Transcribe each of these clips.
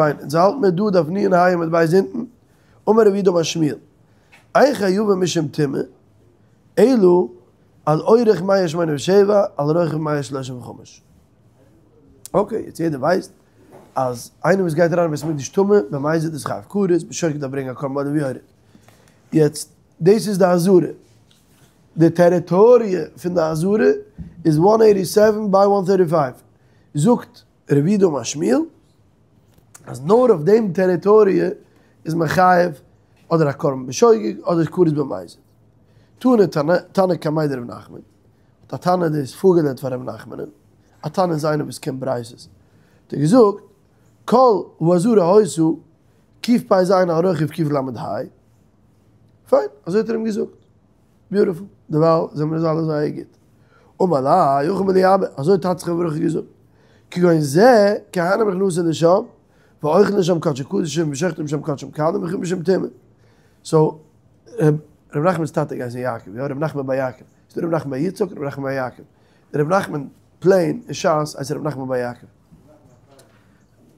פיין, אונז האלט מיר דא דף נ ה עמוד ב' אונטן, אמר רב יהודה אמר שמואל, אין חייבין משום טומאה, אלא על אורך מאה שמונים ושבע על רוחב מאה שלושים וחמש. אקעי, יעצט יעדער ווייסט אז איינער וואס גייט אריין אין בית המקדש טמא, במזיד איז חייב כרת, בשוגג דארף ברענגען א קרבן עולה ויורד. יעצט, דאס איז די עזרה. די טעריטאריע פון די עזרה איז one eighty seven by one thirty five. זאגט רב יהודה אמר שמואל אז נאר אויף דעם טעריטאריע איז מען חייב אדער א קרבן בשוגג אדער כרת במזיד. תני תנא קמיה דרב נחמן, האט א תנא דאס פארגעלערנט פאר ר' נחמנ'ן, א תנא איז איינער וואס קען ברייתות, האט ער געזאגט, כל העזרה היתה קפ"ז על רוחב קל"ה, פיין, אזוי האט ער אים געזאגט. ביוטיפול, דערווייל זענען מיר אונז אלע זייער גוט. אמר ליה, הכי אמר לי אבא, אזוי האט טאטע זכרונו לברכה געזאגט, כגון זה כהנים נכנסין לשם, ואוכלין שם קדשי קדשים ושוחטין שם קדשים קלים וחייבין משום טומאה. סאו, ר' נחמנ'ס טאטע געהייסן יעקב, יא? ר' נחמן בר יעקב. ס'דא ר' נחמן בר יצחק און ר' נחמן בר יעקב. דער ר' נחמן פלעין אין שס הייסט ר' נחמן בר יעקב.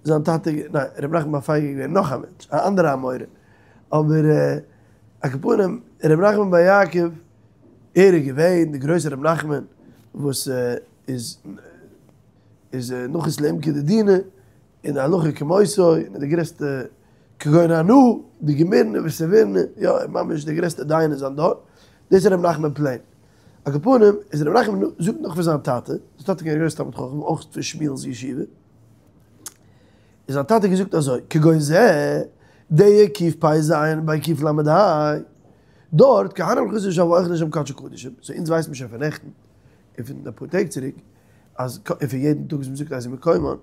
זיין טאטע, ניין, ר' נחמן בר פייגא איז געווען נאך א מענטש, א אנדערע אמורא. אבער על כל פנים, ר' נחמן בר יעקב, ער איז געווען דער גרויסער ר' נחמן וואס איז איז נחית לעומקא דדינא, און די הלכה כמותו, און די גרעסטע כגון אנא, דגמירנא וסבירנא, יא, ממש דער גרעסטער דיין אין זיין דור, דאס איז ר' נחמן פלעין. על כל פנים, איז ר' נחמן זאגט נאך פון זיין טאטע, זיין טאטע איז געווען א גרויסער תלמיד חכם, אויך פון שמואל'ס ישיבה, איז זיין טאטע געזאגט אזוי, כגון זה, די קפ"ז ביי קל"ה, דארט כהנים נכנסין לשם ואוכלין שם קדשי קדשים, סאו אונז ווייסט מען שוין פון נעכטן, און פון אפאר טעג צוריק, אז, און פון יעדן טאג וואס מ'זאגט איזהו מקומן,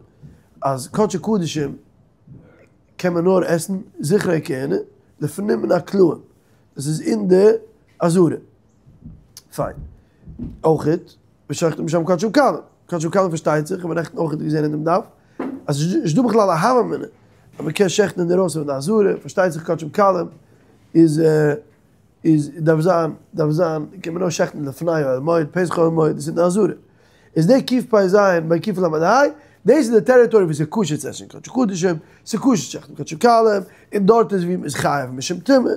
אז קדשי קדשים קען מען נאר עסן זכרי כהונה לפנים מן הקלעים, דאס איז אין די עזרה. פיין. אויכעט, ושוחטין שם קדשים קלים. קדשים קלים פארשטייט זיך, האבן מיר נעכטן אויכעט געזען אין דעם דף, אז ס'איז נישט דא בכלל א הוה אמינא אז מ'קען שעכטן אינדערויסן פון די עזרה, פארשטייט זיך קדשים קלים איז איז דארף זיין דארף זיין קען מען נאר שעכטן לפני אוהל מועד, פתח אוהל מועד, דאס איז אין די עזרה. איז די קפ"ז ביי קל"ה, דאס איז די טעריטארי וואו ס'איז כשר צו עסן קדשי קדשים, ס'איז כשר צו שעכטן קדשים קלים, און דארט איז וואו מ'איז חייב משום טומאה.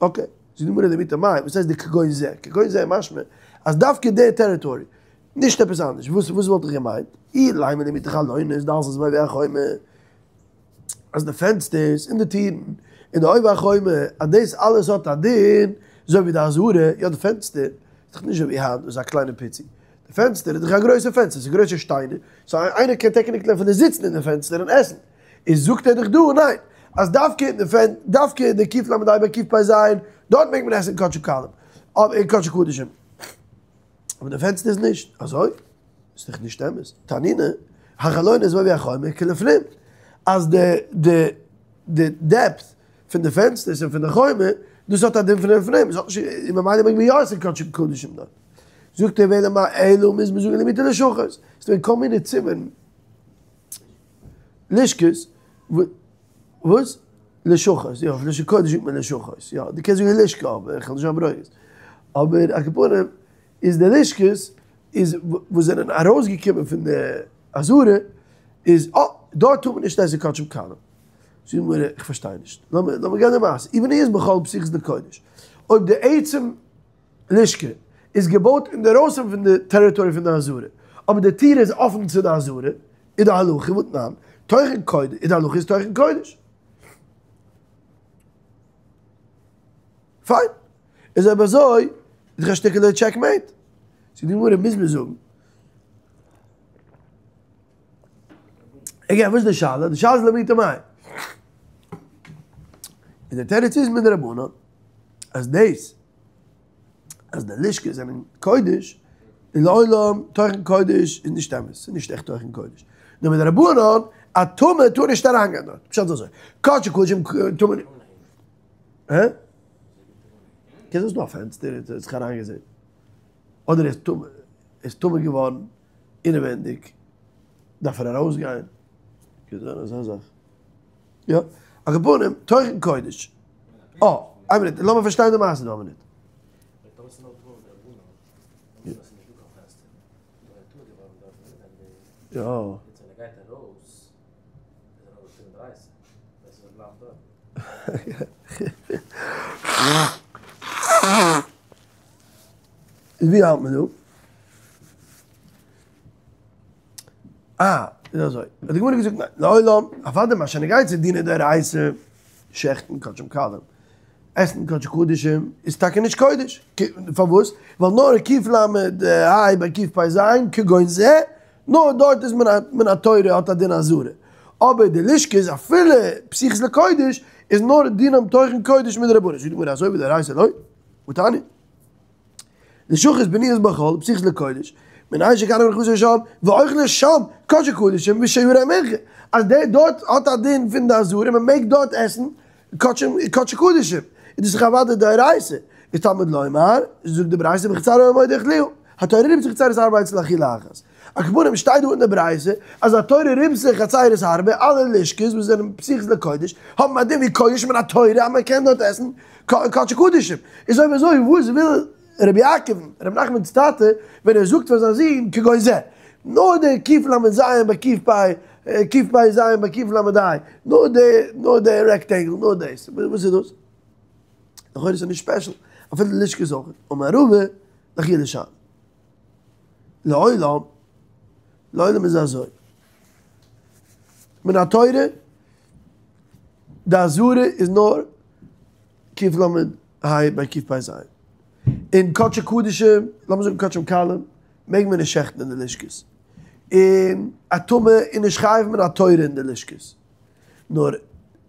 אקעי, זאגט די גמרא למעוטי מאי, וואס הייסט די כגון זה? כגון זה משמע אז דווקא די טעריטארי, נישט עפעס אנדערש, וואס וואס וואלט איך געמיינט? אילימא למעוטי חלונות דלתות ועובי החומה, אז די פענסטערס און די טירן און די עובי החומה, אז דאס אלעס האט א דין אזוי ווי די עזרה, יא די פענסטער איז דאך נישט אזוי ווי היינט וואס איז א קליינע פיצי, די פענסטער איז דאך א גרויסע פענסטער, ס'איז גרויסע שטיינער, סאו איינער קען טעקניקלי אפילו זיצן אין די פענסטער און עסן. איז זאגט ער דאך דא ניין אז דווקא אין די פענ דווקא אין די קל"ה ביי קפ"ז דארט מעג מען עסן קדשי קלים אבער קדשי קדשים אבער די פענסטער איז נישט אזוי איז דאך נישט אמת תנינא החלונות ועובי החומה כלפנים אז די די די depth פון די פענסטערס און פון די חומה דאס האט א דין פון לפנים עס האט נישט און ממילא מעג מען יא עסן קדשי קדשים דארט זאגט ער ואלא מאי אלא מוז מען זאגן למעוטי לשכות ס'דא כל מיני צימערן. לשכות, וואס? לשכות, יא, אויף לשון קודש זאגט מען לשכות, יא, דו קענסט זאגן לשכה אבער איך וועל נישט זיין ברוגז. אבער על כל פנים איז די לשכות איז וואס זענען ארויסגעקומען פון די עזרה איז אה, דארט טאר מען נישט עסן קדשים קלים. זאגט די גמרא, איך פארשטיי נישט, לאמיר לאמיר גיין די מעשה, אי בנויות בחול פתוחות לקודש, אויב די עצם לשכה איז געבויט אינדערויסן פון די טעריטארי פון די עזרה, אבער די טיר איז אפן צו די עזרה, איז די הלכה והתנן, תוכן קודש, איז די הלכה איז תוכן קודש. פיין. איז אויב אזוי, איז דאך א שטיקעלע טשעק מעיט. זאגט די גמרא, מוז מען זאגן. עגעין, וואס איז די שאלה? די שאלה איז למעוטי מאי. און די תירוץ איז מדרבנן, אז דאס אז די לשכות זענען קודש, און לעולם תוכן קודש איז נישט אמת, ס'איז נישט עכט תוכן קודש. נאר מדרבנן, א טמא טאר נישט אריינגיין דארט. פשט איז אזוי, קדשי קדשים טאר מען נישט. הא? קען זיין ס'איז דא א פענסטער און ס'האט זיך אריינגעזען. אדער איז טמא, איז טמא געווארן אינעווענדיג, דארף ער ארויסגיין. קען זיין אזא זאך. יא, על כל פנים, תוכן קודש. אה, איין מינוט, לאמיר פארשטיין די מעשה דא א מינוט. יא. איז ווי האלט מען דא? אה, איז אזוי. האט די גמרא געזאגט ניין, לעולם, אוודאי מה שנוגע צו דיני דאורייתא, שעכטן קדשים קלים, עסן קדשי קדשים איז טאקע נישט קודש, פארוואס? ווייל נאר קל"ה ביי קפ"ז כגון זה, נאר דארט איז מן התורה האט א דין עזרה, אבער די לשכה איז אפילו פתוחות לקודש איז נאר דינם תוכן קודש מדרבנן, זאגט די גמרא אזוי ודאורייתא לא, והתניא. לשכות בנויות בחול פתוחות לקודש, מנין שכהנים נכנסין לשם ואוכלין שם קדשי קדשים ושיירי מנחה, אז דער דארט האט א דין פון די עזרה מען מעג דארט עסן קדשים קדשי קדשים, איז דאס דאך אוודאי דאורייתא, איז תלמוד לומר, זאגט די ברייתא בחצר אוהל מועד יאכלוה, התורה ריבתה חצרות הרבה אצל אכילה אחת. על כל פנים שטייט דא אין די ברייתא אז התורה ריבתה חצרות הרבה, אלע לשכות וואס זענען פתוחות לקודש האבן א דין ווי קודש מן התורה אז מען קען דארט עסן קדשי קדשים, איז אויב אזוי וואס וויל רבי יעקב, רבי נחמנ'ס טאטע, ווען ער זאגט פאר זיין זון כגון זה, נאר די קל"ז ביי ק"פ, קפ"ז ביי קל"ה, נאר די, נאר די rectangle, נאר דאס, וואס איז דאס? לכאורה איז עס נישט special, אפילו די לשכות אויך, אמר רבא, לאכילה שאני. לעולם, לעולם איז אזוי, מן התורה, די עזרה איז נאר קל"ה ביי קפ"ז. און קדשי קדשים, לאמיר זאגן קדשים קלים, מעג מען נישט שעכטן אין די לשכות. און א טמא איז נישט חייב מן התורה אין די לשכות. נאר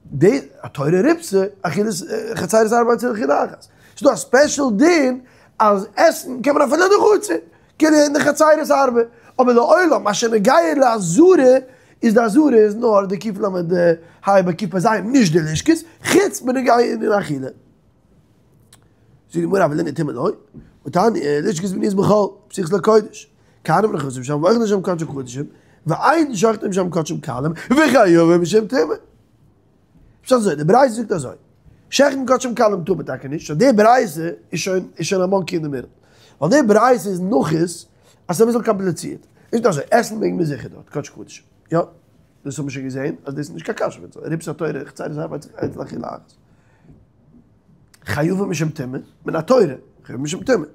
די התורה ריבתה אכילת חצרות הרבה אצל אכילה אחת. ס'איז דא א special דין אז עסן קען מען אפילו אין די חצר, כאילו אין די חצרות הרבה, אבער לעולם מה שנוגע לעזרה איז די עזרה איז נאר די קל"ה ביי קפ"ז נישט די לשכות, חוץ בנוגע ענין אכילה. זאגט די גמרא אבל לענין טומאה לא, והתניא לשכות בנויות בחול, פתוחות לקודש. כהנים נכנסים לשם ואוכלים שם קדשי קדשים, ואין שוחטים שם קדשים קלים, וחייבים משום טומאה. פשט אזוי, די ברייתא זאגט אזוי, שעכטן קדשים קלים טאר מען טאקע נישט, so די ברייתא איז שוין איז שוין א monkey אין די middle. ווייל די ברייתא איז נחית אז ס'איז אביסל קאמפליצירט. נישט אזוי, עסן מעג מען זיכער דארט, קדשי קדשים. יא, דאס האבן מיר שוין געזען אז דאס איז נישט קיין קשיא, ריבתה התורה, חצרות הרבה אצל אכילה אחת. חייבים משום טומאה, מן התורה, חייבים משום טומאה.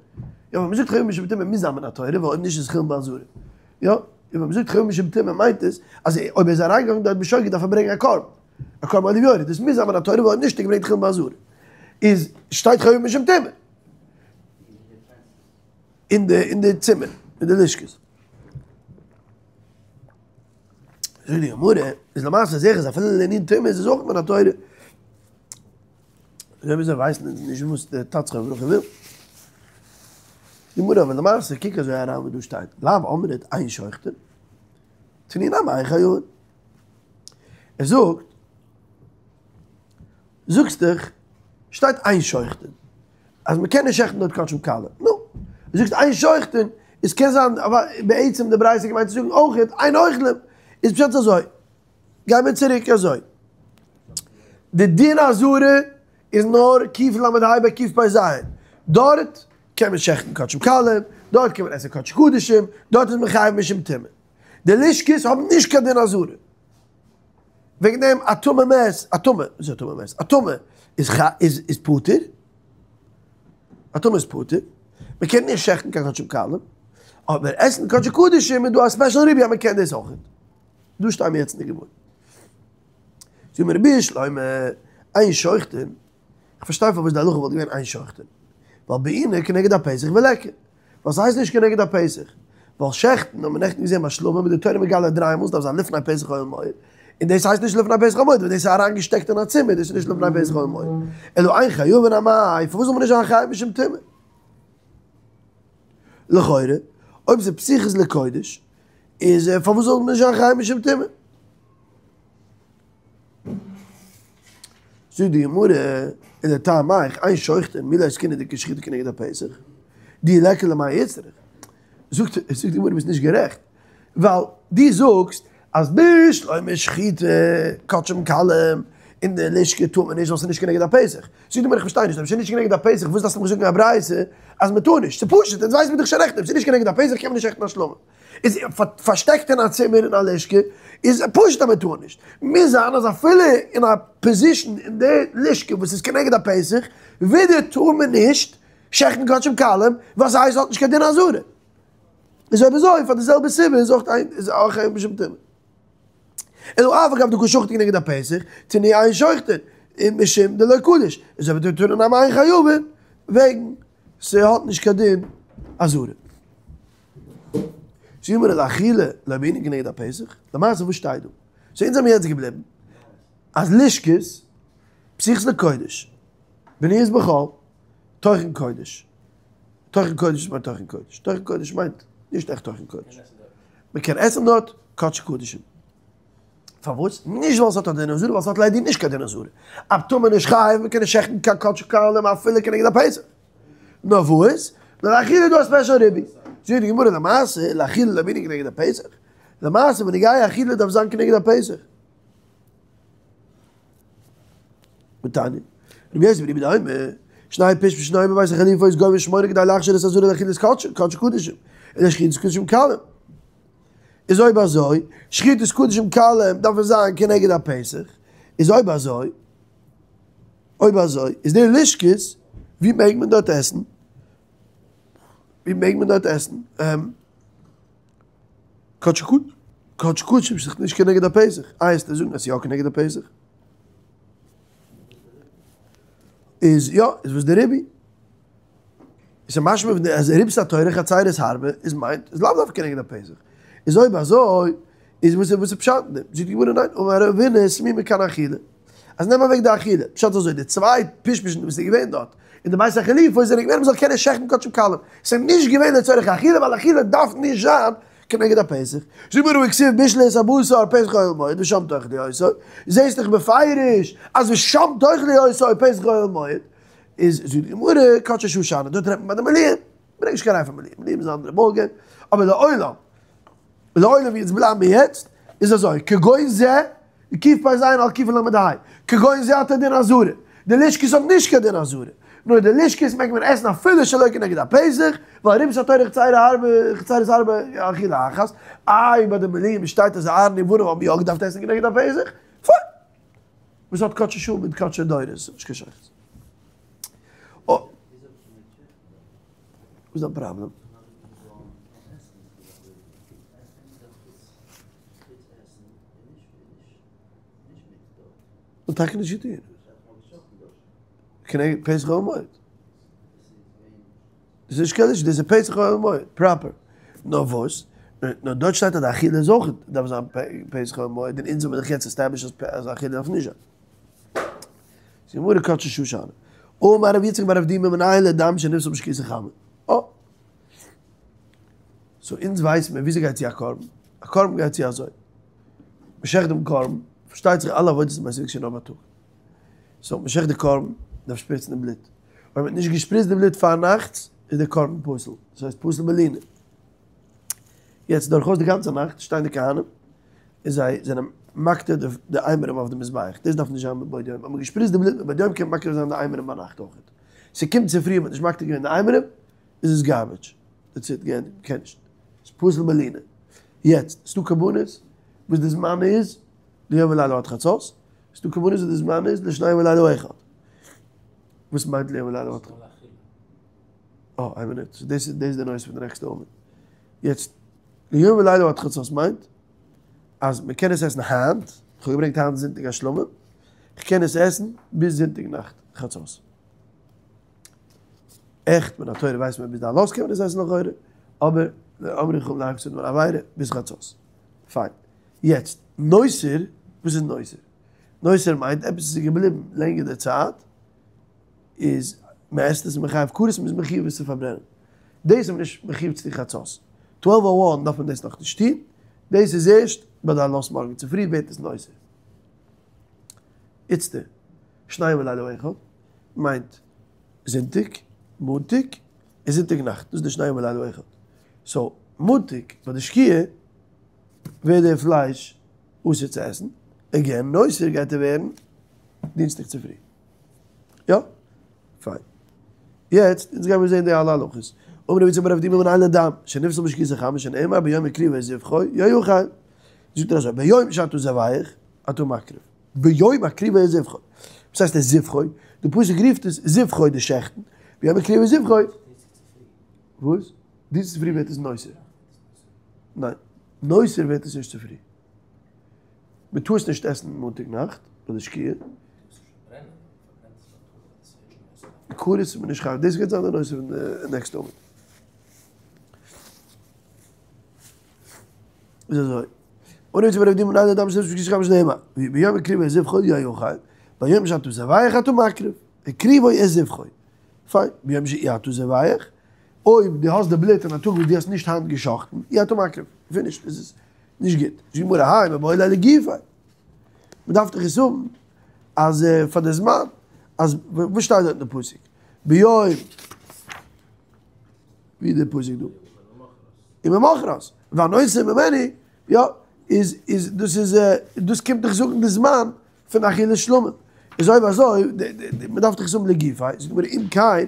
יא, ווען מ'זאגט חייבים משום טומאה מוז זיין מן התורה, ווייל אויב נישט איז חולין בעזרה. יא, און ווען מ'זאגט חייבים משום טומאה מיינט עס אז אויב ער איז אריינגעגאנגען דארט בשוגג דארף ער ברענגען א קרבן, א קרבן עולה ויורד, דאס מוז זיין מן התורה ווייל אויב נישט האט ער געברענגט חולין בעזרה. איז שטייט חייבים משום טומאה. אין די אין די צימער, אין די לשכות. זאגט די גמרא, איז למעשה זיכער אז אפילו לענין טומאה איז עס אויך מן התורה. אזוי ווי זיי ווייסן אונז נישט וואס דער טאטע זכרונו לברכה וויל. די גמרא אבער למעשה קוק אזוי אריין וואס דא שטייט, לאו אמרת אין שוחטין, תני נמי אין חייבין. ער זאגט, זאגסט דאך, שטייט אין שוחטין, אז מען קען נישט שעכטן דארט קדשים קלים, נו, זאגסט אין שוחטין, איז קען זיין בעצם די ברייתא געמיינט צו זאגן אויכעט אין אוכלים, איז פשט אזוי. גיי מיר צוריק אזוי. די דין עזרה איז נאר קל"ה ביי קפ"ז. דארט קען מען שעכטן קדשים קלים, דארט קען מען עסן קדשי קדשים, דארט איז מען חייב משום טומאה. די לשכות האבן נישט קיין דין עזרה. וועגן דעם א טמא מת, א טמא, וואס איז א טמא מת? א טמא איז איז פטור. א טמא איז פטור. מען קען נישט שעכטן קיין קדשים קלים. אבער עסן קדשי קדשים איז דא א special ריבוי אז מען קען דאס אויכעט. דא שטייען מיר יעצט אין די גמרא. זאגט מיר בשלמא אין שוחטין, איך פארשטיי פארוואס די הלכה וואלט געווען אין שוחטין, ווייל בעינא כנגד הפתח וליכא, ווייל ס'הייסט נישט כנגד הפתח, ווייל שעכטן האט מען נעכטן געזען ביי שלמים מיט די תורה מגלה דריי מאל ס'דארף זיין לפני פתח אוהל מועד, און דאס הייסט נישט לפני פתח אוהל מועד, ווייל דאס איז אריינגעשטעקט אין א צימער, דאס איז נישט לפני פתח אוהל מועד. אלא אין חייבין אמאי, פארוואס זאל מען נישט זיין חייב משום טומאה? לכאורה, אויב ס'איז פתוחות לקודש, איז פארוואס זאל מען נישט זיין חייב משום טומאה? זאגט די גמרא, ולטעמיך, אין שוחטין, מי לא עסקינן דשחיטה כנגד הפתח, דאי ליכא למאי איצטריך. זאגט זאגט די גמרא ביסט נישט גערעכט, ווייל דו זאגסט אז בשלמא שחיטה קדשים קלים אין די לשכה טאר מען נישט ווייל ס'איז נישט כנגד הפתח. זאגט די גמרא איך פארשטיי נישט, אויב ס'איז נישט כנגד הפתח וואס דארפסטו מיך זאגן א ברייתא אז מ'טאר נישט? ס'איז פשוט, אונז ווייסן מיר דאך שוין נעכטן, אויב ס'איז נישט כנגד הפתח קען מען נישט שעכטן א שלמים. איז פארשטעקט אין א צימער אין א לשכה. איז פשוט אז מען טאר נישט. מוז זיין אז אפילו אין א פאזישן אין די לשכה וואס איז כנגד הפתח, ווידער טאר מען נישט שעכטן קדשים קלים, ווייל ס'הייסט ס'האט נישט קיין דין עזרה. איז אויב אזוי פאר די זעלבע סיבה איז אויך איז אויך אין משום טומאה. אלא אף על גב דקא שחטי כנגד הפתח, תנהו אין שוחטין, און משום דלא קדוש, איז אויב תנא נמי אין חייבין, וועגן ס'האט נישט קיין דין עזרה. זאגט די גמרא לאכילה לא בעינן כנגד הפתח, למעשה וואס שטייט דא? סאו אונז זעמיר יעצט געבליבן אז לשכות פתוחות לקודש, בנויות בחול, תוכן קודש, תוכן קודש וואס מיינט תוכן קודש? תוכן קודש מיינט נישט עכט תוכן קודש. מען קען עסן דארט קדשי קדשים. פארוואס? נישט ווייל ס'האט א דין עזרה, ווייל ס'האט ליידער נישט קיין דין עזרה. אויב טאר מען נישט חייב, מען קען נישט שעכטן קיין קדשי קלים אפילו כנגד הפתח. נאר וואס? נאר לאכילה איז דא א ספעשל ריבוי. זאגט די גמרא למעשה, לאכילה לא בעינן כנגד הפתח. למעשה בנוגע אכילה דארף זיין כנגד הפתח. ותניא, רבי יוסי ברבי יהודה אומר, שני פשפשין היו בבית החליפות גובה שמונה כדי להכשיר את העזרה לאכילת קדשים, קדשי קדשים, און שחיטת קדשים קלים. איז אויב אזוי, שחיטת קדשים קלים דארף עס זיין כנגד הפתח, איז אויב אזוי, אויב אזוי, איז די לשכות, ווי מעג מען דארט עסן? ווי מעג מען דארט עסן? קדשי קדשי קדשים איז דאך נישט כנגד הפתח, איי וועסטו זאגן אז ס'איז יא כנגד הפתח? איז יא, איז וואס די ריבוי? איז משמע פון די אז ריבית התורה חצירות הרבה איז מיינט איז לאו דווקא כנגד הפתח. איז אויב אזוי איז וואס איז וואס איז פשט אין דעם? זאגט די גמרא ניין, אמר רבינא סמי מכאן אכילה. אז נעם אוועק די אכילה, פשט איז אזוי, די צוויי פשפשין וואס איז געווען דארט אין די בית החליפות זענען געווען מ'זאל קענען שעכטן קדשים קלים, ס'איז נישט געווען לצורך אכילה ווייל אכילה דארף נישט זיין כנגד הפתח. זאגט די גמרא והכתיב בשלו את הבשר פתח אוהל מועד ושם תאכלו אותו, זעהסט דאך בפירוש אז ושם תאכלו אותו פתח אוהל מועד, איז זאגט די גמרא קדשי שעה שאני, דארט רעדט מען ביי די מילואים, ברענג נישט קיין ראיה פון מילואים, מילואים איז א אנדערע באל געים, אבער לעולם, לעולם ווי אונז בלייבן מיר יעצט, איז אזוי, כגון זה, קפ"ז על קל"ה, כגון זה האט א דין עזרה, די לשכות האט נישט קיין דין עזרה, נאר די לשכות מעג מען עסן אפילו שלא כנגד הפתח, ווייל ריבית התורה חצירה הרבה, חצירות הרבה אכילה אחת, איי ביי די מילואים שטייט אז אהרן ובניו האבן יא געדארפט עסן כנגד הפתח, פיין. וואס האט קדשי שעה מיט קדשי דורות? נישט קיין שייכות. וואס איז דיין פראבלעם? האט טאקע נישט געטון. כנגד פתח אוהל מועד. דאס איז נישט קיין לישנא, דאס איז פתח אוהל מועד, פראפער. נאר וואס? נאר דארט שטייט אז די אכילה איז אויך דארף זיין פתח אוהל מועד, און אונז האבן דאך יעצט עסטעבלישט אז אכילה דארף נישט זיין. זאגט די גמרא קדשי שעה שאני. אמר רב יצחק בר אבדימי מנין לדם שנפסל בשקיעת החמה. אה. סאו אונז ווייסן מיר וויאזוי גייט צו א קרבן. א קרבן גייט צו אזוי. מ'שעכט דעם קרבן, פארשטייט זיך אלע עבודות אין בית המקדש נאר בייטאג. סאו מ'שעכט די קרבן, מ'דארף שפריצן די בלוט. אויב מ'האט נישט געשפריצט די בלוט פארנאכטס, איז די קרבן פסול. דאס הייסט פסול בלינה. יעצט דורכאויס די גאנצע נאכט שטייען די כהנים און זיי זענען מקטיר די אימורים אויף די מזבח. דאס דארף נישט זיין מבעוד יום. אויב מ'האט געשפריצט די בלוט מבעוד יום קען מען מקריב זיין די אימורים ביינאכט אויך. ס'קומט צופרי און מ'האט נישט מקטיר געווען די אימורים, איז עס גארביטש. דעטס איט, געענדיגט, מ'קען נישט. ס'איז פסול בלינה. יעצט, ס'דא קרבנות וואס די זמן איז ליום ולילה עד חצות, ס'דא קרבנות וואס די זמן איז לשניים ולילה אחד. וואס מיינט ליום ולילה עד חצות? אה, איין מינוט, סאו דאס איז דאס איז די נושא פון די נעקסטע עמוד. יעצט, ליום ולילה עד חצות מיינט אז מען קען עס עסן היינט, איך האב געברענגט היינט זונטאג א שלמים, איך קען עס עסן ביז זונטאג נאכט חצות. עכט מן התורה ווייסט מען ביז די עלות קען מען עס עסן לכאורה, אבער אמרו חכמים להקל ס'דא אן עבירה ביז חצות. פיין. יעצט, נותר, וואס איז נותר? נותר מיינט עפעס וואס איז געבליבן לענגער די צייט, איז מען עסט עס איז מען חייב כרת מען איז מחיוב עס צו פארברענען. דאס איז מען נישט מחיוב צו טון חצות. טוועלוו או וואן דארף מען דאס נאכנישט טון, דאס איז ערשט ביי די עלות מארגן צופרי ווערט עס נותר. איצטער, שניים ולילה אחד מיינט זונטאג, מאנטאג, און זונטאג נאכט, דאס איז די שניים ולילה אחד. סאו, מאנטאג ביי די שקיעה ווערט די פלייש אסור צו עסן, עגעין נותר גייט ער ווערן דינסטאג צופרי. יא? פיין. יעצט, אונז גיימיר זעהן די אלע הלכות. אמר רב יצחק בר אבדימי מנין לדם, שנפסל בשקיעת החמה שנאמר ביום הקריבו את זבחו יאכל. זאגט ער אזוי, ביום שאתה זובח אתה מקריב, ביום הקריבו את זבחו, וואס הייסט את זבחו? די פסוק רופט עס זבחו די שעכטן, ביום הקריבו את זבחו, וואס? דינסטאג צופרי ווערט עס נותר? ניין, נותר ווערט עס נישט צופרי. מען טאר עס נישט עסן מאנטאג נאכט ביי די שקיעה. כרת איז מען נישט חייב, דאס גייט זיין די נושא פון די נעקסטע עמוד. איז אזוי, און אויב צו די מנהל אדם שטייט שקיש חמש נעימה, ביום הקריבו את זבחו יאכל, ביום שאתה זובח אתה מקריב, הקריבו את זבחו. פיין, ביום שאי אתה זובח, אויב דו האסט די בלוט אין א טאג וואס דו האסט נישט היינט גע'שחט'ן, אי אתה מקריב, פינישט, עס איז נישט גוט. זאגט די גמרא, האי מיבעי ליה לגופיה. מען דארף דאך עס האבן אז פאר די זמן, אז וואס שטייט דארט אין די פסוק? ביום, ווי איז די פסוק דא? וממחרת, והנותר ממנו, יא, איז איז דאס איז דאס קומט דאך זאגן די זמן פון אכילת שלמים, איז אויב אזוי, מען דארף דאך עס האבן לגופיה, זאגט די גמרא אם כן,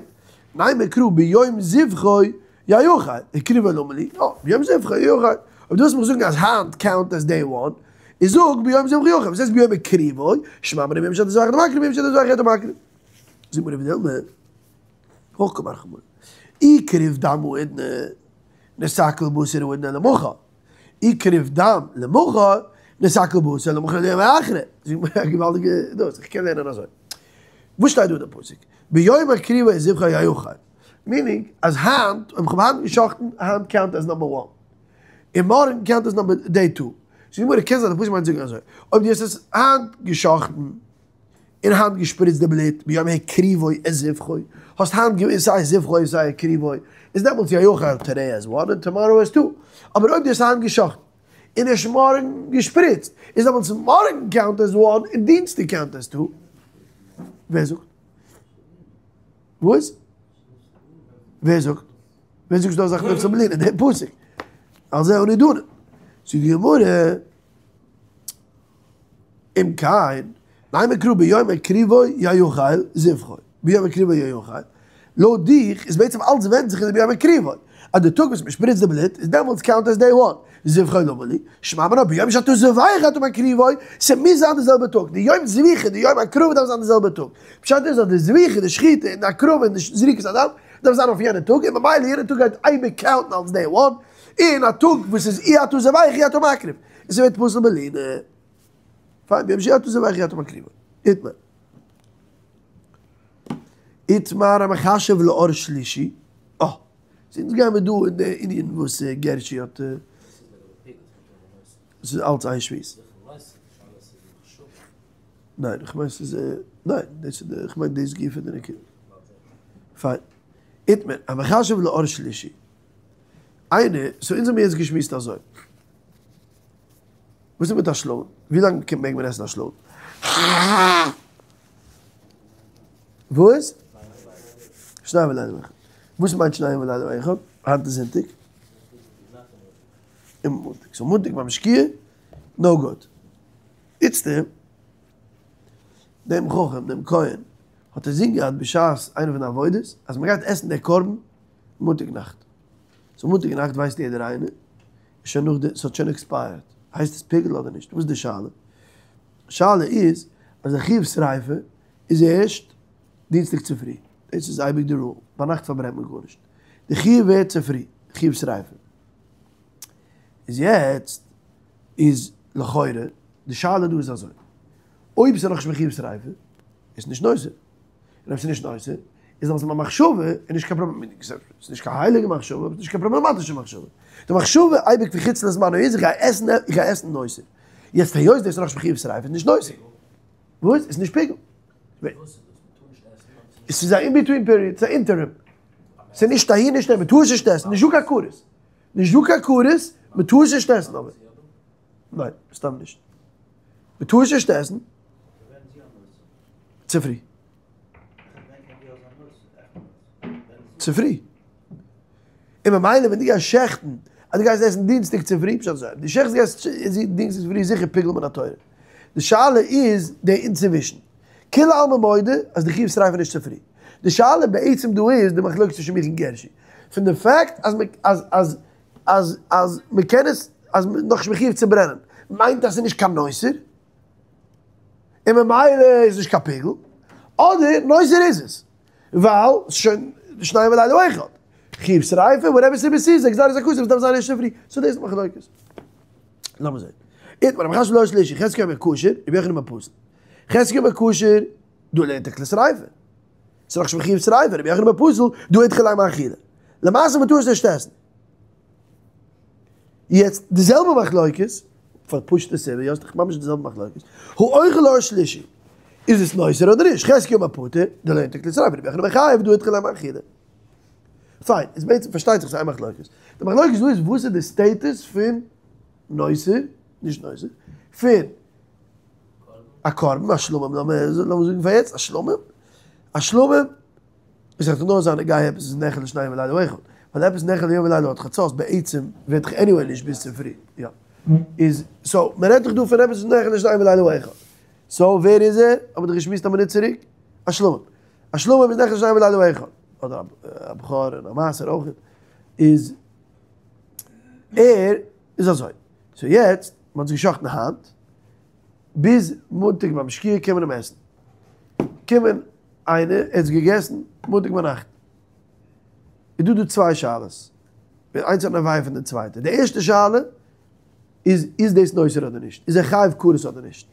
נימא קרא ביום זבחו יאכל, הקריבו למה לי, יא, ביום זבחו יאכל, אויב דו ווילסט מיך זאגן אז היינט קאונט עז דעי וואן, איז זאג ביום זבחו יאכל, וואס הייסט ביום הקריבו, שמע מינה ביום שאתה זובח אתה מקריב, ביום שאתה זובח אי אתה מקריב. זאגט די גמרא ודילמא, הכי קאמר רחמנא, אי קריב דם האידנא, נסכל בשר האידנא למחר. אי קריב דם למחר, נסכל בשר למחר ליומא אחרא. זאגט מיר א געוואלדיגע דאס, איך קען לערנען אזוי. וואס שטייט דא אין די פסוק? ביום הקריבו את זבחו יאכל. מינינג אז היינט, אויב איך האב היינט גע'שחט'ן, היינט קאונט עז נאמבער וואן. און מארגן קאונט עז נאמבער דעי טו. זאגט די גמרא, קען זיין די פסוק מיינט זאגן אזוי, אויב דו האסט עס היינט גע'שחט'ן, און היינט געשפריצט די בלוט ביום הקריבו את זבחו, האסט היינט געווען סיי זבחו און סיי הקריבו, איז דעמאלטס יאכל טודעי עז וואן און טאמאראו עז טו, אבער אויב דו האסט היינט געשחט'ן און ערשט מארגן געשפריצט, איז דעמאלטס מארגן קאונט עז וואן און דינסטאג קאונט עז טו. ווער זאגט? וואס? ווער זאגט? ווער זאגט ס'דא אזאך נפסל בלינה? דער פסוק. על זה אנו דנין. זאגט די גמרא. אם כן, נימא קרא ביום הקריבו יאכל זבחו, ביום הקריבו יאכל, לויט דיך איז בעצם אלץ ווענדט זיך אין די ביום הקריבו, אז די טאג וואס מען שפריצט די בלוט איז דעמאלטס קאונט עז דעי וואן, זבחו למה לי, שמע מינה ביום שאתה זובח אתה מקריבו, ס'מוז זיין די זעלבע טאג, די יום זביחה די יום הקרבה דארף זיין די זעלבע טאג, פשט איז אז די זביחה די שחיטה און די הקרבה און די זריקת הדם דארף זיין אויף יענע טאג און ממילא יענע טאג גייט אייביג קאונטן אלס דעי וואן, און א טאג וואס איז אי אתה זובח אי אתה מקריב. און ס'ווערט פסול בלינה. פיין, ביום שאי אתה זובח אי אתה מקריב. איתמר. איתמר המחשב לאור שלישי. אה. סאו אונז גייען מיר דא אין די ענין וואס גערשי האט. ס'איז אלץ איין שמועס. ניין, איך מיין ס'איז, ניין, דאס איז די, איך מיין דאס גופא די נקודה. פיין. איתמר, המחשב לאור שלישי. איינער, סאו אונז האמיר יעצט געשמועסט אזוי. וואס איז מיט א שלמים? ווי לאנג מעג מען עסן א שלמים? וואס? שניים ולילה אחד. וואס מיינט שניים ולילה אחד? היינט איז זונטאג. און מאנטאג. סאו מאנטאג ביים שקיעה, נאו גוד. איצטער, דעם חכם, דעם כהן, האט אינזין געהאט בשעת איינע פון די עבודות, אז מען גייט עסן דער קרבן מאנטאג נאכט. סאו מאנטאג נאכט ווייסט יעדער איינער, איז שוין נאך די, ס'האט שוין עקספייערט. הייסט עס פיגול אדער נישט? וואס איז די שאלה? שאלה איז אז די חיוב שריפה איז ערשט דינסטאג צופרי. דאס איז אייביג די רול. ביינאכט פארברענט מען גארנישט. די חיוב ווערט צופרי, חיוב שריפה. איז יעצט איז לכאורה די שאלה דא איז אזוי. אויב ס'איז נאכנישט מחיוב שריפה, איז נישט נותר. און אויב ס'איז נישט נותר, איז אלס מיין מחשבה איז נישט קיין פראבלעם, ס'איז נישט קיין הייליגע מחשבה, אבער ס'איז נישט קיין פראבלעמאטישע מחשבה. די מחשבה אייביג פון חוץ לזמנו איז איך גיי עסן, איך גיי עסן נותר. יעצט היות דאס איז נאכנישט מחיוב שריפה איז נישט נותר. וואס? איז נישט פיגול. עס איז א אין ביטווין פעריעד, ס'איז א אינטערים. ס'איז נישט אהין נישט אהין, מ'טאר עס נישט עסן, נישטא קיין כרת. נישטא קיין כרת, מ'טאר עס נישט עסן אבער. ניין, סתם נישט. מ'טאר עס נישט עסן. צופרי. צופרי. און ממילא ווען דו גייסט שעכטן, אז דו גייסט עסן דינסטאג צופרי, פשט אזוי, דו שעכטסט גייסט דינסטאג צופרי איז זיכער פיגול מן התורה. די שאלה איז די אינצווישן. כולי עלמא מודה אז די חיוב שריפה איז נישט צופרי. די שאלה בעצם דא איז די מחלוקת צווישן מיך און גערשי. פון די פאקט אז אז אז אז אז מ'קען עס, אז מ'איז נאכנישט מחיוב צו ברענען. מיינט אז ס'איז נישט קיין נותר, און ממילא איז נישט קיין פיגול, אדער נותר איז עס, ווייל ס'איז שוין שניים ולילה אחד. חיוב שריפה, וואטעווער סיבה ס'איז, גזירת הכתוב, ס'דארף זיין ערשט צופרי. סאו דאס איז מחלוקת. לאמיר זעהן. איתמר המחשבין לאור שלישי, חזקיה אומר כשר, רבי יוחנן אומר פסול. חזקיה אומר כשר, דהא לא אידחי לשריפה. ס'איז נאך נישט מחיוב שריפה, רבי יוחנן אומר פסול, דהא אידחי ליה מאכילה. למעשה מ'טאר עס נישט עסן. יעצט די זעלבע מחלוקת, פאר פשוטע סיבה, יא ס'דאך ממש די זעלבע מחלוקת, האוכל לאור שלישי, איז עס נותר אדער נישט? חזקיה אומר פטור, דלא אידחי לשריפה, רבי יוחנן אומר חייב, דהא אידחי ליה מאכילה. פיין, איז בעצם פארשטייט זיך ס'איז איין מחלוקת. די מחלוקת דא איז וואס איז די status פון נותר, נישט נותר, פון א קרבן, א שלמים, לאמיר זאגן פאר יעצט, א שלמים, א שלמים, איז דאך נאר זיין נוגע עפעס איז נאכל לשניים ולילה אחד, ווייל עפעס נאכל ליום ולילה עד חצות בעצם ווערט דאך anyway נישט ביז צופרי, יא. איז, so, מען רעדט דאך דא פון עפעס איז נאכל לשניים ולילה אחד. so, ווער איז ער? האבן מיר דאך געשמועסט א מינוט צוריק. א שלמים. א שלמים איז נאכל לשניים ולילה אחד. אדער א בכור און א מעשר אויך. איז, ער איז אזוי. so יעצט, מען האט זיך גע'שחט'ן היינט, ביז מאנטאג ביים שקיעה קען מען אים עסן. קומען איינער, ער האט עס געגעסן מאנטאג ביינאכט. איז דא דא צוויי שאלות. איינס האט נביאה פון די צווייטע. די ערשטע שאלה איז, איז דאס נותר אדער נישט? איז ער חייב כרת אדער נישט?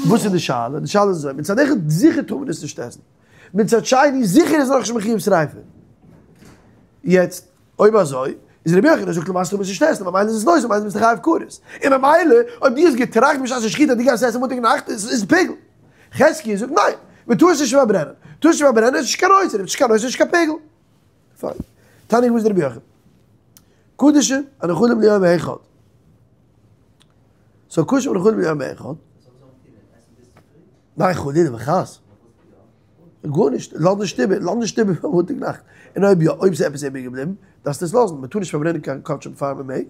וואס איז די שאלה? די שאלה איז אזוי, מצד אחד זיכער טאר מען עס נישט עסן. מצד שני זיכער איז נאכנישט מחיוב שריפה. יעצט, אויב אזוי, איז רבי יוחנן זאגט למעשה טאר מען עס נישט עסן, ממילא איז עס נותר, ממילא ביסטו חייב כרת. און ממילא, אויב דו האסט געטראכט בשעת השחיטה אז דו גייסט עסן מאנטאג נאכט, איז פיגול. חזקיה זאגט ניין, מען טאר עס נישט פארברענען. טאר עס נישט פארברענען איז נישט קיין נותר, אויב עס איז נישט קיין נותר איז נישט קיין פיגול. פיין. תניא כוותיה דרבי יוחנן. קדשים הנאכלים ליום אחד. so קדשים הנאכלים ליום אחד. ניין חלילה וחס. גארנישט, לאז נישט איבער, לאז נישט איבער פאר מאנטאג נאכט. און אויב יא, אויב ס'איז עפעס איבער געבליבן, דארפסטו עס לאזן. מ'טאר נישט פארברענען קיין קדשים פאר מ'מעג,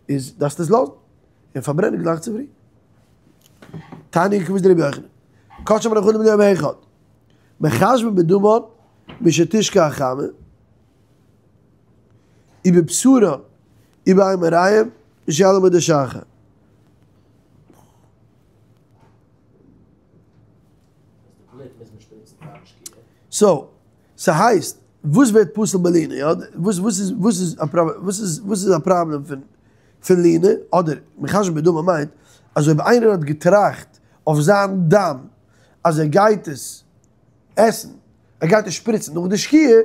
איז דארפסטו עס לאזן. און פארברענען גלייך צופרי. תניא כוותיה דרבי יוחנן. קדשים הנאכלים ליום אחד. מחשבין בדמן משתשקע החמה. ובבשרן ובאימוריהם משיעלה עמוד השחר. so, ס'הייסט, וואס ווערט פסול בלינה, יא? וואס וואס איז וואס איז א פראבלעם וואס איז וואס איז א פראבלעם פון פון לינה? אדער מחשבין בדמן מיינט אז אויב איינער האט געטראכט אויף זיין דם אז ער גייט עס עסן, ער גייט עס שפריצן נאך די שקיעה,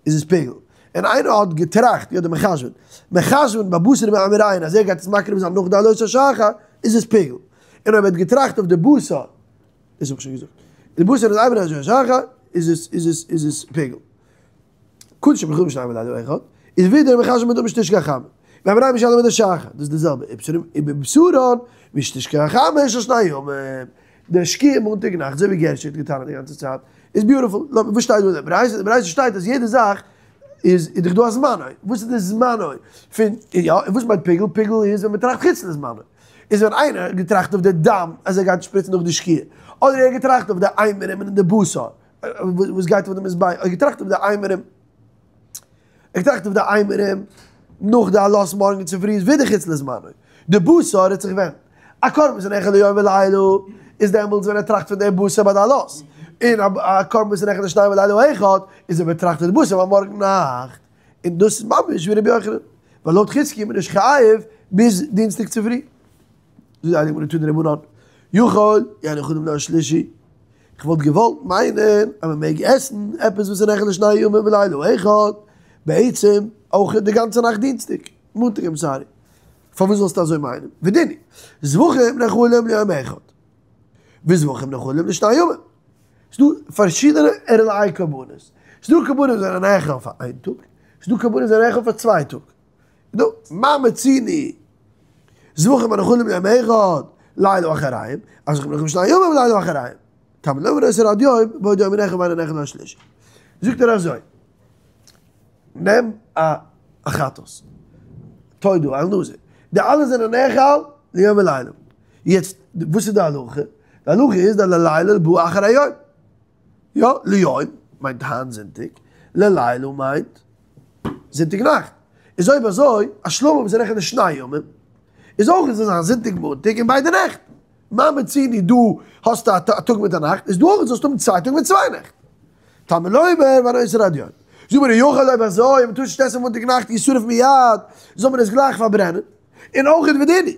איז עס פיגול. און איינער האט געטראכט, יא די מחשבין, מחשבין בבשר ובאימוריהן אז ער גייט עס מקריב זיין נאך די עלות השחר, איז עס פיגול. און אויב ער האט געטראכט אויף די בשר, דאס האב איך שוין געזאגט, די בשר איז אימורי עלות השחר, איז עס איז עס איז עס פיגול. קדשים הנאכלים לשניים ולילה אחד, איז ווידער מחשבין בדמן משתשקע החמה. ואימוריהן משיעלה עמוד השחר, דאס איז די זעלבע, ובבשרן משתשקע החמה של שני ימים. די שקיעה מאנטאג נאכט, אזוי ווי גערשי האט געטענה'ט די גאנצע צייט, איז beautiful. וואס שטייט דא אין די ברייתא? די ברייתא שטייט אז יעדע זאך איז איז דאך דא א זמנו. וואס איז די זמנו פון, יא, און וואס מיינט פיגול? פיגול איז ווען מ'טראכט חוץ לזמנו. איז ווען איינער האט געטראכט אויף די דם אז ער גייט שפריצן נאך די שקיעה, אדער ער האט געטראכט אויף די אימורים און די בשר וואס גייט אויף די מזבח, ער האט געטראכט אויף די אימורים, ער האט געטראכט אויף די אימורים נאך די עלות מארגן צופרי איז ווידער חוץ לזמנו, די בשר האט זיך ווען א קרבן איז נאכל ליום ולילה איז דעמאלטס ווען ער טראכט פון די בשר ביי די עלות, און א קרבן איז נאכל לשניים ולילה אחד איז ווען מען טראכט פון די בשר ביי מארגן נאכט. און דאס איז ממש ווי רבי יוחנן, ווייל לויט חזקיה איז מען נישט חייב ביז דינסטאג צופרי. זאגט די הייליגע גמרא תנו רבנן, יכול יהו נאכלים לאור שלישי, איך וואלט געוואלט מיינען אז מען מעג עסן עפעס וואס איז נאכל לשני ימים ולילה אחד, בעצם אויך די גאנצע נאכט דינסטאג, מאנטאג I'm sorry, פארוואס זאלסטו אזוי מיינען? ודין הוא, זבחים נאכלים ליום אחד, וזבחים נאכלים לשני ימים. ס'דא פארשידענע ערליי קרבנות. ס'דא קרבנות וואס זענען נאכל פאר איין טאג, ס'דא קרבנות וואס זענען נאכל פאר צוויי טאג. נו, מה מצינו? זבחים הנאכלים ליום אחד, לילה אחריהם, אף זבחים הנאכלים לשני ימים לילה אחריהם. תלמוד לומר נותר עד יום, בעוד יום נאכל ואינו נאכל לשלישי. זאגט ער אזוי, נעם א חטאת, תודה, איל נזיר, די אלע זענען נאכל ליום ולילה. יעצט, וואס איז די הלכה? די הלכה איז די ללילה בא אחר היום. יא, ליום מיינט היינט זונטאג, ללילה מיינט זונטאג נאכט. איז אויב אזוי, א שלמים איז נאכל לשני ימים. איז אויך זאל זיין זונטאג מאנטאג און ביידע נעכט. מה מציני דא האסטו א טאג מיט א נאכט, איז דא אויך זאלסטו האבן צוויי טאג מיט צוויי נעכט. תלמוד לומר והנותר עד יום. זאג מיר יכול אויב אזוי, מ'טאר נישט עסן מאנטאג נאכט ישרף מיד, זאל מען עס גלייך פארברענען. און אויך ודיני.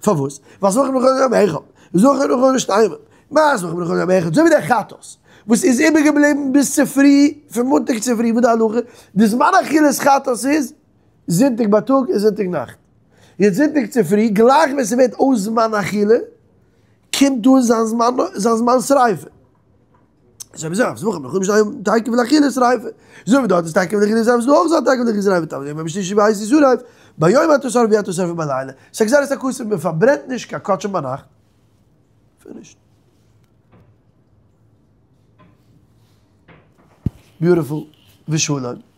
פארוואס? ווייל סמוך לכל יום אחד, וסמוך לכל שתיים, מה סמוך לכל יום אחד, אזוי ווי דער חטאת וואס איז איבערגעבליבן ביז צופרי, פון מאנטאג צופרי, וואס די הלכה? די זמן אכילת חטאת איז זונטאג בייטאג און זונטאג נאכט. יעצט זונטאג צופרי, גלייך ווען ס'ווערט אויס זמן אכילה, קומט אן זיין זמן, זיין זמן שריפה. אזוי ווי אזוי, סמוך לכל שתיים תיכף לאכילת שריפה. אזוי ווי דארט איז תיכף לאכילת שריפה, איז דא אויך זיין תיכף לאכילת שריפה, תלמוד לומר בשלישי בעת ישרף, ביום התשרף ביד תשרף בלילה. ס'איז א גזירת הכתוב, מען פארברענט נישט קיין קדשים ביינאכט. פינישט. ביוטיפול. ושלום.